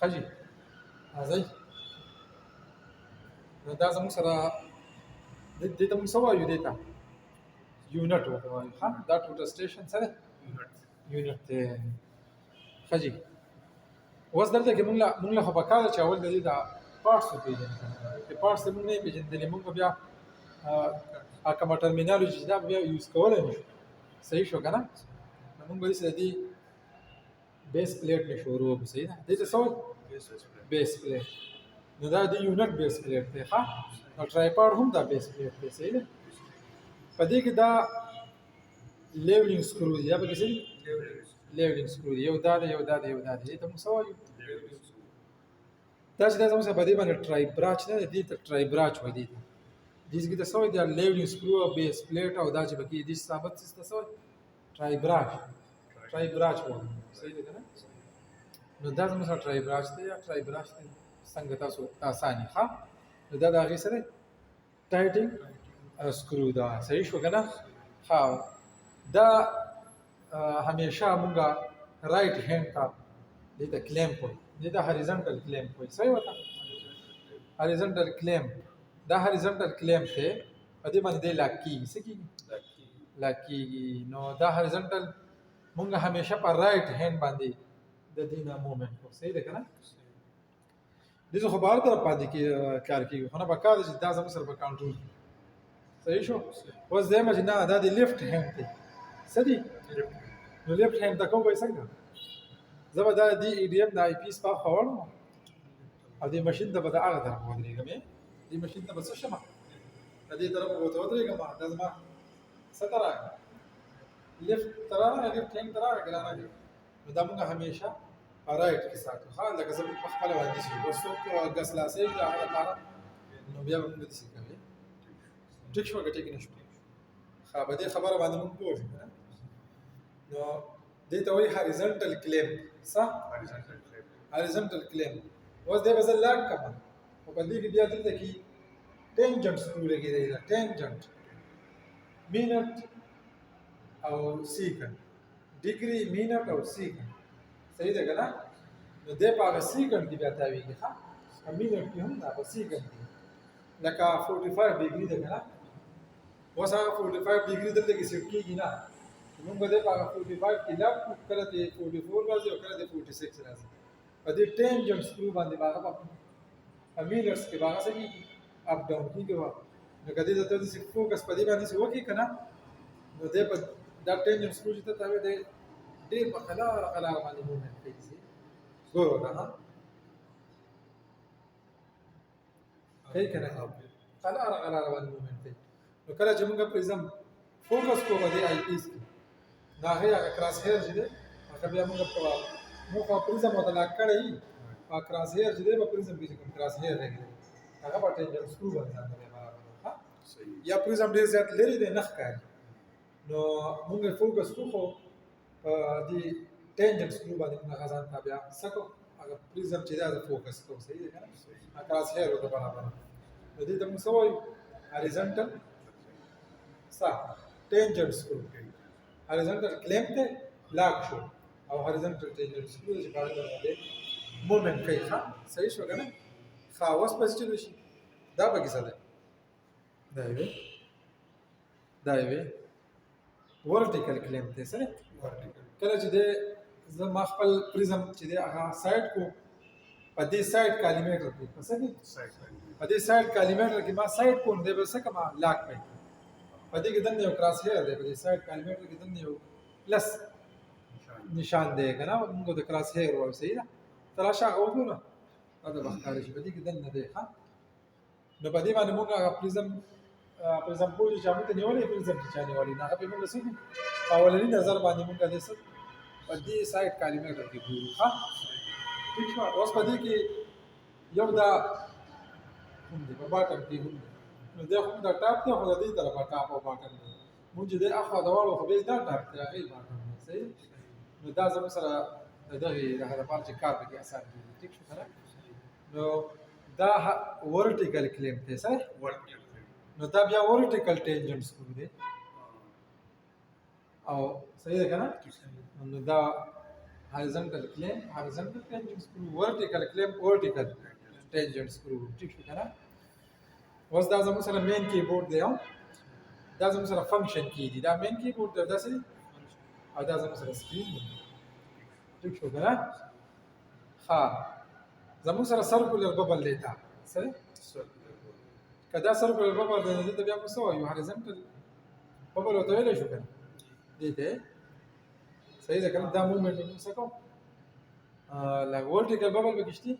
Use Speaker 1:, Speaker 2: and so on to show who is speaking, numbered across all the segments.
Speaker 1: ښه جي، راځئ. نو دا زموږ سره دې ته موږ څه وایو؟ دې ته unit ورته وایو. ښه، دا total station څه دی؟ Unit دی. ښه جي، اوس دلته کې مونږ له خو پکار ده چې اول د دې دا parts وپېژنو. چې parts یې مونږ نه پېژندلې، مونږ به بیا کومه terminology چې دا به بیا use کولی نه شو. صحیح شو که نه؟ نو مونږ به داسې د دې base plate نه شروع وکړو. صحیح ده؟ دې ته څه وایي؟ Base plate. نو دا د unit base plate دی. ښه، نو tripod هم دا base plate دی. صحیح ده؟ په دې کې دا leveling screw دی. دا پکې څه دي؟ Leveling screw دی. یو دا دی، یو دا دی، یو دا دی. دې ته موږ څه وایو؟ دا چې دا زموږ سره په دې باندې tri براچ نه دی، دې ته tri براچ وایي. دې ته دې کې ته څه وایي؟ دا leveling screw او base plate او دا چې پکې دې ثابت څه ته څه وایي؟ Tri براچ، tri براچ وایي. صحیح ده که نه؟ نو دا زموږ سره tri براچ دی یا tri براچ دی، څنګه تاسو اساني. ښه، نو دا د هغې سره tightening screw ده. صحیح شو که نه؟ ښه، دا همیشه مونږه right hand ته دې ته clamp وایي، دې ته horizontal clamp وایي. صحیح وته؟ Horizontal clamp. دا horizontal clamp دی، په دې باندې دی lock کېږي. څه کېږي؟ Lock کېږي. نو دا horizontal مونږ همیشه په right hand باندې د دې نه movement کوو. صحیح ده که نه؟ دې خو بهر طرف باندې کې کار کېږي، خو نه پکار ده چې دا زموږ سره په کنټرول. صحیح شو؟ اوس زه یم چې نه، دا د left hand دی. څه دی؟ نو left hand ته کوم به څنګه؟ زه به دا د EDM د eyepiece په خوا وړم او دې ماشین ته به د هغه طرف ودرېږم. دې ماشین ته به څه شم؟ د دې طرف ورته ودرېږم. دا زما څه ته راغی؟ Left ته راغی، left hand ته راغی که رانغی؟ نو دا موږ همیشه په right کې ساتو. ښه، لکه زه په خپله باندې شي اوس څوک ګس لاسې د هغه لپاره، نو بیا به موږ داسې کوي. ټیک شوه که ټیک نه شوه؟ ښه، په دې خبره باندې موږ پوه شو. نو دې ته وایي horizontal clamp. څه؟ Horizontal clamp. اوس دې به زه lock کړم، خو په دې کې بیا دلته کې tangent screw لګېدلی ده. Tangent minute او second، degree، minute او second. صحیح ده که نه؟ نو دی په هغه second کې بیا تاویږي. ښه، په minute کې هم نه، په second کې. لکه 45 degree ده که نه؟ اوس هغه 45 degree دلته کې سیټ کېږي نه. موږ به دی په هغه 45 کې lock کړو. کله دې 44 راځي او کله دې 46 راځي. په دې tangent screw باندې به هغه په minutes کې به هغه څه کېږي؟ Up down کېږي. نو که دې ته داسې focus په دې باندې څه وکړي که نه، نو دی په دا tangent screw چې ته تاوې دی، ډېر په قلاره قلاره باندې movement کوي. ګوره ورته، ها، کوي که نه؟ قلاره قلاره باندې movement کوي. نو کله چې موږ prism focus کوو په دې eyepiece کې، نو هغې هغه cross hair چې دی، هغه بیا موږ خو prism ورته lock کړی، په cross hair چې دی، په prism کې چې کوم cross hair راغلی، هغه په tangent screw باندې ځان ته برابر. یا prism ډېر زیات لرې دی، نه ښکاري، نو موږ focus کوو، خو په دې tangent screw باندې موږ هغه ځان ته بیا څه کوو؟ هغه prism چې دی، هغه focus کوو. صحیح دی که نه؟ Cross hair ورته برابر. نو دې ته موږ څه وایو؟ Horizontal څه؟ Tangent screw. Horizontal clamp دی، lock شو، او horizontal tangent screw چې په هغې باندې movement کوي. ښه، صحیح شو که نه؟ ښه، اوس به څه چلو شي؟ دا پکې څه دی؟ دا یوې vertical clamp دی. څه دی؟ کله چې دی زه ما خپل prism چې دی هغه سایډ کو په دې side collimator کې، په څه کې؟ په دې side collimator کې ما سایډ کو، نو دی به څه کومه lock کوي. په دې کې دننه یو cross hair دی. په دې side collimator کې دننه یو plus نشان دی که نه؟ موږ د cross hair وایو. صحیح ده؟ ته راشه، هغه وګوره، دا د به ښکاره شي. په دې کې دننه دی. ښه، نو په دې باندې موږ هغه prism pole چې موږ ته نیولې، prism چې چا نیولې، نو هغه په موږ څه کوو؟ په اولني نظر باندې موږ دې څه په دې side collimator کې ګورو. ښه، ټیک شو؟ اوس په دې کې یو دا هم دی، په bottom کې هم دی. نو دا هم دا top دی، خو د دې طرفه top او bottom دی. موږ چې دی اخوا دواړو، خو بیا دا top دی، هغې bottom دی. صحیح؟ نو دا زموږ سره د دغې دغه لپاره چې کار پکې اسان کېږي. ټیک شو که نه؟ نو دا vertical clamp دی. صحیح؟ نو دا بیا vertical tangent screw دی او صحیح ده که نه؟ نو دا Horizontal clamp, horizontal tangent screw, vertical clamp, vertical tangent screw. ټیک شو کنه؟ اوس دا زموږ سره main keyboard دی، دا زموږ سره function key دي، دا main keyboard دی، دا څه دي او دا زموږ سره screen دی. ټیک شو کنه؟ ښه، زموږ سره circular bubble دی، دا څه دی؟ که دا circular bubble دی، دلته بیا موږ څه وایو؟ Horizontal bubble ورته ویلی شو که نه؟ دې ته صحیح ده که نه؟ دا movement موږ څه کوو؟ لکه vertical bubble پکې شته،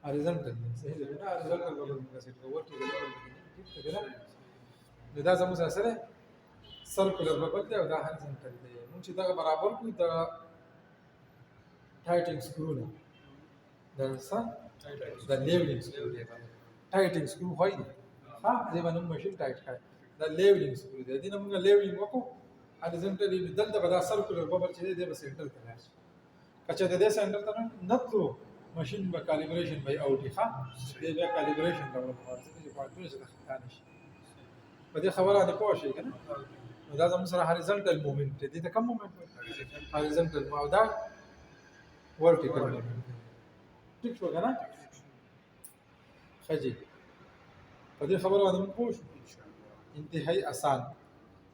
Speaker 1: horizontal دی، صحیح ده که نه؟ Horizontal bubble موږ سیټ کوو، vertical bubble پکې نه. ټیک ده که نه؟ نو دا زموږ سره څه دی؟ Circular bubble دی او دا horizontal دی. موږ چې دغه برابر کړو، دا tightening screw نه، دا څه د leveling screw دی. Tightening screw وایي دی، ها، دې باندې موږ machine tight کړی. دا leveling screw دی، دې نه موږ leveling وکړو horizontally، دلته به دا circular bubble چې دی، دی به center ته راشي. که چېرته دې center ته نه تلو، machine به calibration به out. ښه، دې بیا calibration راوړل غواړي، ځکه چې پوینټونه چې خطا نه شي. په دې خبره باندې پوه شئ که نه؟ نو دا زموږ سره horizontal movement دی. دې ته کوم movement وایي؟ Horizontal، او دا vertical movement. ټیک شو که نه؟ ښه جي، په دې خبره باندې موږ پوه شو، انتهایی اسان.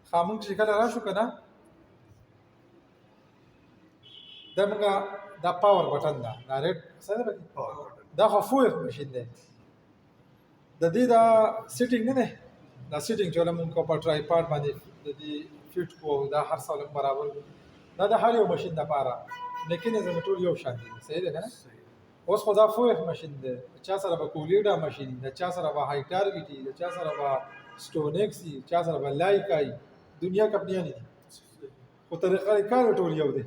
Speaker 1: ښه، موږ چې کله راشو که نه، دا موږ دا power button ده، دا red څه ده پکې؟ دا خو 4F machine دی، د دې دا setting نه دی. دا setting چې موږ په tripod باندې د دې fit کو، دا هر څه برابر، دا د هر یو machine لپاره mechanism ټول یو شان دی. صحیح ده که نه؟ اوس خو دا 4F machine دی، چا سره به Colleda machine، د چا سره به Hi-Target، د چا سره به Stonex، چا سره به Leica، دنیا کمپنیانې دي، خو طریقه کار ټول یو دی.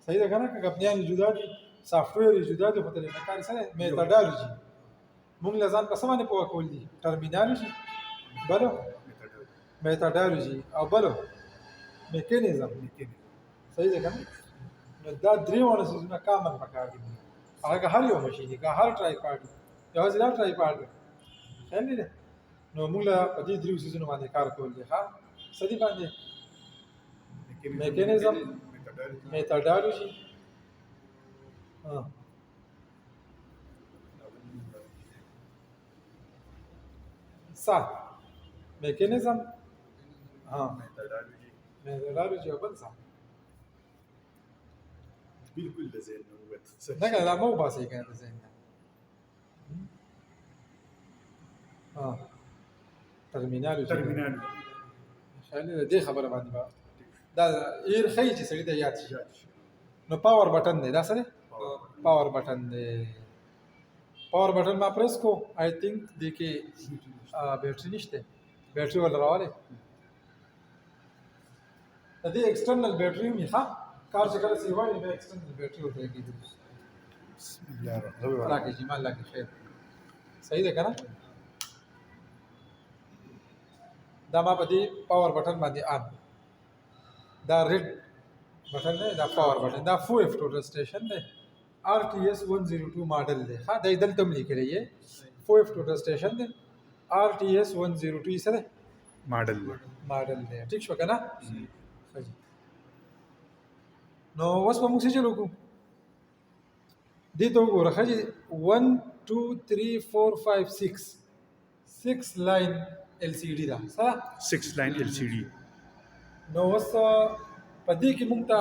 Speaker 1: صحیح ده که نه؟ که کمپنیانې جدا دي، software یې جدا دي، خو طریقه کار سره methodology مونږ له ځان په څه باندې پوهه کول دي؟ Terminology، بلو methodology او بلو mechanism. صحیح ده که نه؟ نو دا درې واړه څیزونه common پکار دي، هغه که هر یو machine که هر tripod، یوازې دا tripod دی، خیال دی. نو موږ له په دې دریو څیزونو باندې کار کول دي. ښه، څه دي باندې؟ Mechanism، methodology، ها، څه mechanism، ها، methodology او بل څه؟
Speaker 2: بالکل د ذهن نه ووت.
Speaker 1: نه کنه، دا مو وباسئ کنه د ذهن نه. ها، terminology.
Speaker 2: Terminology.
Speaker 1: خیال دی، دې خبره باندې به دا ایر ښیي چې سړي ته یاد شي. نو power button دی، دا څه دی؟ Power button دی. Power button ما press کو، I think دې کې بیټري نشته. بیټري ول راولې، د دې external battery مې. ښه، کار چې کله سی وایي، بیا external battery ورته لګېږي.
Speaker 2: بسم الله الرحمن الرحیم.
Speaker 1: راکې چې مال لکه خیر. صحیح ده که نه؟ دا ما په دې power button باندې on، دا red button دی، دا power button، دا 4F total station دی، RTS 102 ماډل دی. ښه، دا یې دلته هم لیکلی یې، 4F total station دی، RTS 102 یې څه دی؟
Speaker 2: ماډل.
Speaker 1: ماډل دی. ټیک شو که نه؟ ښه جي، نو اوس به موږ څه چلو کوو؟ دې ته وګوره. ښه جي، 1 2 3 4 5 6، 6 line LCD ده، څه؟
Speaker 2: 6 line LCD.
Speaker 1: نو اوس په دې کې مونږ ته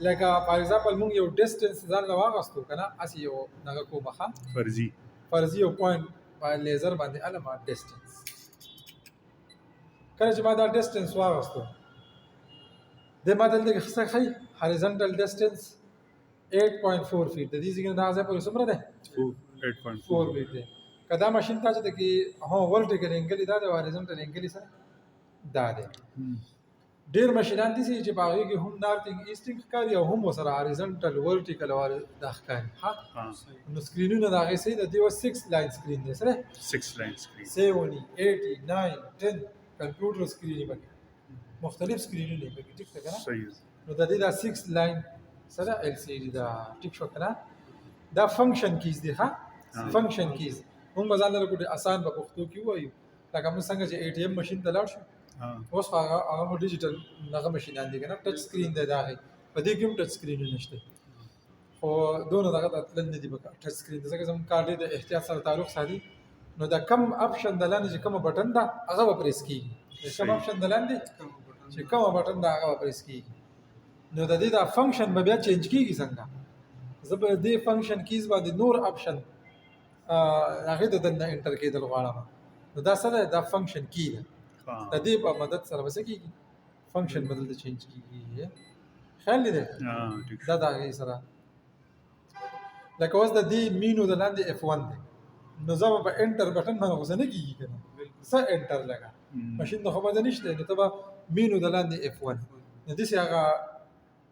Speaker 1: لکه for example مونږ یو distance ځان له واغستو که نه، هسې یو دغه کومه، ښه،
Speaker 2: فرضي.
Speaker 1: فرضي یو point په لیزر باندې علمه distance. کله چې ما دا distance واغستو، د ما دلته کې څه ښایي؟ Horizontal distance 8.4 feet. د دې ځای نه دا ځای پورې څومره دی؟
Speaker 2: 8.4.
Speaker 1: 4 feet دی. که دا ماشین ته چې کې هو vertical angle دا دی، horizontal angle سره دا دی. ډیر ماشینان دي چې په هغې کې هم northing easting ښکاري او هم ورسره horizontal، vertical او دا ښکاري. ها، نو سکرینونه د هغې صحیح ده. دی اوس 6 line screen دی سره.
Speaker 2: 6 line screen.
Speaker 1: 7، 8، 9، 10 computer screen پکې، مختلف سکرینونه پکې. ټیک ده که نه؟
Speaker 2: صحیح.
Speaker 1: نو د دې دا 6 line سره LCD دا. ټیک شو که نه؟ دا function keys دی. ښه، function keys موږ به ځان لره کوټې اسان په پښتو کې ووایو، لکه موږ څنګه چې ATM machine ته لاړ شو، اوس خو هغه ډیجیټل دغه ماشینان دي که نه، touch screen دی د هغې. په دې کې هم ټچ سکرینونه شته، خو دونه دغه ته تلل نه دي پکار ټچ سکرین، ځکه زموږ کار ډېر د احتیاط سره تعلق ساتي. نو دا کم اپشن د لاندې چې کومه بټن ده هغه به پریس کېږي، د کم اپشن د لاندې چې کومه بټن ده هغه به پریس کېږي. نو د دې دا فنکشن به بیا چینج کېږي څنګه؟ زه به دې فنکشن کیز باندې نور اپشن هغې ته دننه انټر کېدل غواړم. نو دا څه ده؟ دا فنکشن کی ده. د دې په مدد سره به څه کېږي؟ فنکشن به دلته چینج کېږي. خیال دې دی؟ دا د هغې سره لکه اوس د دې مینو د لاندې اف 1 دی، نو زه به په انټر بټن باندې خو څه نه کېږي که نه، څه انټر لګا ماشین د خو به نشته، نو ته به مینو د لاندې اف 1. نو داسې هغه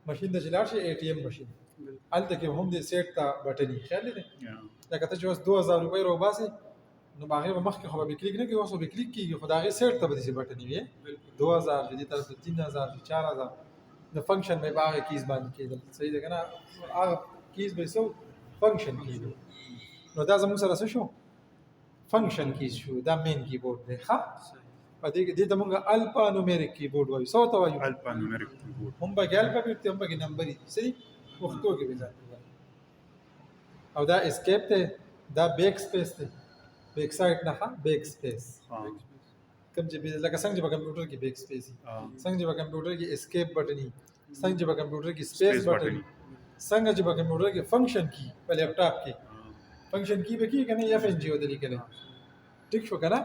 Speaker 1: ماشین ته چې لاړ شي، ای ټي ایم ماشین، هلته کې هم دې سیټ ته بټن وي. خیال دې دی؟ لکه ته چې اوس 2000 روپۍ راوباسې، نو به هغې به مخکې خو به بې کلیک نه کوي، اوس خو به کلیک کېږي، خو د هغې سیټ ته به داسې بټن وي، 2000 چې دې طرف ته 3000 چې 4000. نو فنکشن به یې په هغه کیز باندې کېدل. صحیح ده که نه؟ هغه کیز به یې څه فنکشن کېدل. نو دا زموږ سره څه شو؟ فنکشن کیز شو. دا مین کیبورډ دی. ښه، په دې کې دې ته موږ الفا نومیریک کیبورډ وایو. څه ورته وایو؟
Speaker 2: الفا نومیریک کیبورډ.
Speaker 1: هم پکې الفابیټ دی، هم پکې نمبرې دي. صحیح، پښتو کې به ځان وایي. او دا اسکیپ دی، دا بیک سپیس دی، بیک سایډ نه، ښه بیک سپیس کوم چې لکه څنګه چې په کمپیوټر کې بیک سپیس وي، څنګه چې په کمپیوټر کې اسکیپ بټن وي، څنګه چې په کمپیوټر کې سپیس بټن وي، څنګه چې په کمپیوټر کې فنکشن کی، په لپټاپ کې فنکشن کی به کی که نه، اف ان جی ورته لیکلی. ټیک شو که نه؟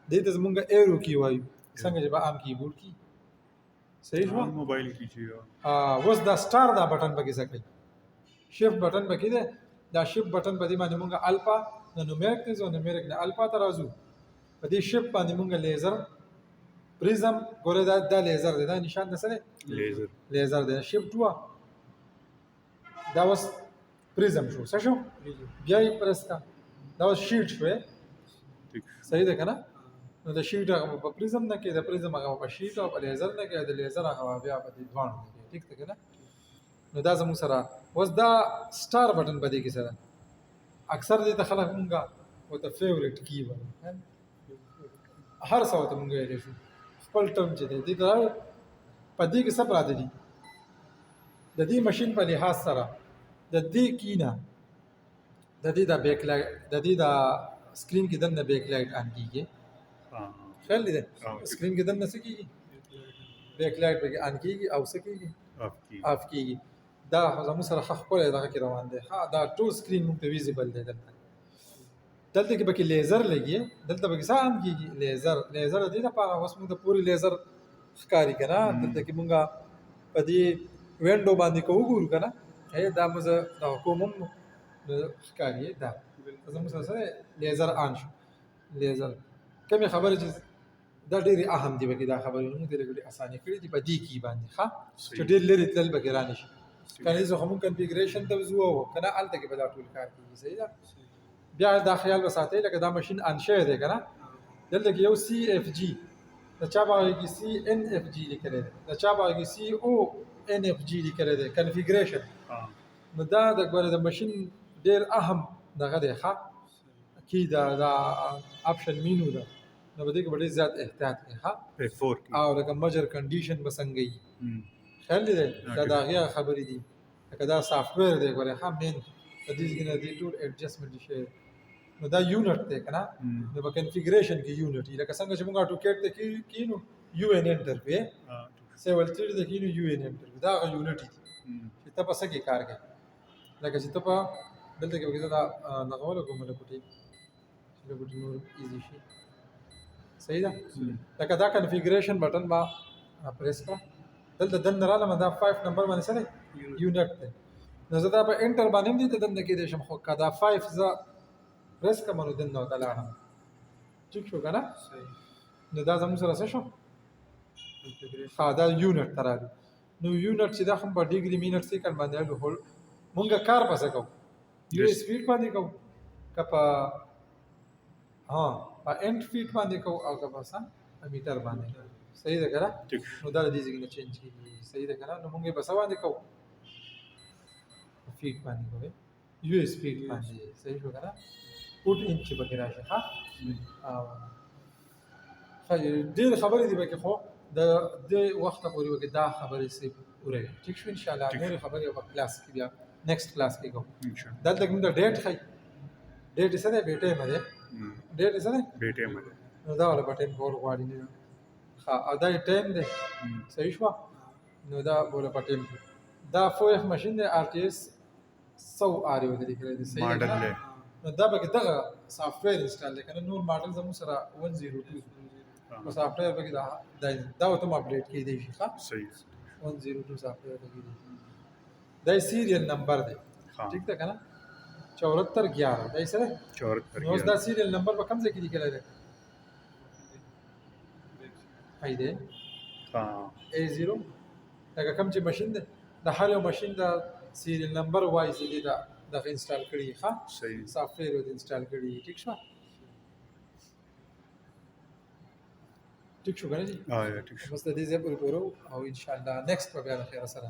Speaker 1: دې ته زمونږ ایرو کی وایو، څنګه چې په عام کیبورډ کې. صحیح شو؟
Speaker 2: موبایل کې چې
Speaker 1: اوس دا سټار دا بټن پکې څه کوي؟ شیفټ بټن پکې دی. دا شیفټ بټن په دې باندې مونږ الفا نه نومیریک ته ځو، نومیریک نه الفا ته راځو. په دې شیفټ باندې مونږ لیزر پریزم ګوره، دا لیزر دی، دا نشان د څه دی؟
Speaker 2: لیزر.
Speaker 1: لیزر دی. شیفټ وه، دا اوس پریزم شو. څه شو؟ بیا یې پرس کړه، دا اوس شیټ شو. صحیح ده که نه؟ نو د شیټ هغه په پریزم نه کې، د پریزم هغه په شیټ او په لیزر نه کې، د لیزر هغه بیا په دې دواړو نه کې. ټیک ده که نه؟ نو دا زموږ سره اوس دا سټار بټن په دې کې سره اکثر دې ته خلک مونږه ورته فیورټ کی وایي، هر څه ورته مونږ ویلی شو خپل ټرم چې دی. دې ته په دې کې څه پراته دي؟ د دې ماشین په لحاظ سره د دې کینه د دې د بیک لایټ، د دې د سکرین کې دننه بیک لایټ آن کیږي. خیال دې دی؟ سکرین کې دننه څه کیږي؟ بیک لایټ پکې آن کیږي او څه کیږي؟ آف کیږي. دا خو زموږ سره ښه ښکلی دغه کې روان دی. ښه، دا ټول سکرین موږ ته ویزیبل دی. دلته کې پکې لیزر لګي، دلته پکې څه آن کیږي؟ لیزر. لیزر د دې لپاره اوس موږ ته پورې لیزر ښکاري که نه؟ دلته کې موږ په دې وینډو باندې که وګورو که نه، دا موږ دغه کوم هم ښکاري. دا زموږ سره سره لیزر آن شو. لیزر کومې خبرې چې دا ډېرې اهم دي پکې، دا خبرې موږ ته ډېرې اسانې کړې دي په دې کې باندې. ښه، چې ډېر لرې تلل پکې رانه شي که نه، زه خو موږ کنفیګریشن ته ځو او که نه هلته کې به دا ټول کار کېږي. صحیح ده؟ بیا دا خیال به ساتئ لکه دا ماشین آن شوی دی که نه، دلته کې یو سی اف جی، د چا په هغې کې سی ان اف جی لیکلی دی، د چا په هغې کې سی او ان اف جی لیکلی دی، کنفیګریشن. نو دا د ګوره د ماشین ډېر اهم دغه دی. ښه کی دا اپشن مینو ده، نو په دې کې به ډېر زیات احتیاط کوئ. ښه، او لکه مجر کنډیشن به څنګه وي، خیال دې دی؟ دا د هغې هغه خبرې دي. لکه دا سافټویر دی ګوره، ښه مین په دې کې نه دې ټول ایډجسټمنټ شوی. نو دا یونټ دی که نه، نو په کنفیګریشن کې یونټ وي. لکه څنګه چې موږ اټوکیټ ته کینو یو ان انټر کوي، سیول تھري ته کینو یو ان انټر کوي، دا هغه یونټ دي چې ته په څه کې کار کوې. لکه چې ته په دلته کې پکې زه دا دغه ولګوم لکوټې چې لکوټې نور ایزي شي. صحیح ده؟ لکه دا کنفیګریشن بټن به پریس کړه، دلته دننه رالم، دا 5 نمبر باندې څه دی؟ یونټ دی. نو زه دا په انټر باندې هم دې ته دننه کېدی شم، خو که دا 5 زه پریس کړم نو دننه ورته لاړم. ټیک شو که نه؟ نو دا زموږ سره څه شو؟ ښه، دا یونټ ته راغلو. نو یونټ چې دا هم په ډیګري منټ سیکنډ باندې راغلو، خو مونږ کار په څه کوو؟ یو اس فیټ باندې کوو که په ها په انټ فیټ باندې کوو او که په څه په میټر باندې. صحیح ده که نه؟ نو دا له دې ځای نه چینج کېږي. صحیح ده که نه؟ نو مونږ یې په څه باندې کوو؟ په فیټ باندې کوو، یو اس فیټ باندې. صحیح شو که نه؟ فوټ انچ چې پکې راشي. ښه، ښه، ډېرې خبرې دي پکې، خو د دې وخته پورې پکې دا خبرې صرف وروي. ټیک شو؟ ان شاء الله.
Speaker 2: ټیک
Speaker 1: نورې
Speaker 2: شو.
Speaker 1: خبرې په کلاس کې بیا نیکسټ کلاس کې کوو.
Speaker 2: ان شاء الله.
Speaker 1: دلته کوم د ډیټ ښایي، ډیټ څه دی؟ بې ټیمه دی. ډیټ څه دی؟
Speaker 2: بې ټیمه دی.
Speaker 1: نو دا ولا په ټیم کول غواړي نه. ښه، او دا یې ټیم دی. صحیح شوه. نو دا بوله په ټیم کې دا 4F ماشین دی، آر ټي اس 100 آر یو دی لیکلی دی. صحیح دی
Speaker 2: ماډل
Speaker 1: که نه؟
Speaker 2: دی.
Speaker 1: نو دا پکې دغه سافټویر انسټال دی که نه؟ نور ماډل زموږ سره 102 نو سافټویر پکې دا دا دا ورته اپډیټ کېدی شي. ښه.
Speaker 2: صحیح.
Speaker 1: 102 سافټویر پکې دی. دا یې سیریل نمبر دی. ټیک ده که نه؟ 74 11 دا یې څه دی؟
Speaker 2: 74.
Speaker 1: نو اوس دا سیریل نمبر په کوم ځای کې لیکلی دی؟ هی دی. A0 لکه کوم چې ماشین دی، د هر یو ماشین د سیریل نمبر وایز دی. دا دغه انسټال کړي. ښه.
Speaker 2: صحیح.
Speaker 1: سافټویر یې انسټال کړي. ټیک شو؟ ټیک شو که نه جي؟
Speaker 2: ها، ټیک شو.
Speaker 1: بس د دې ځای پورې ګورو او ان شاء الله نیکسټ به بیا له خیره سره.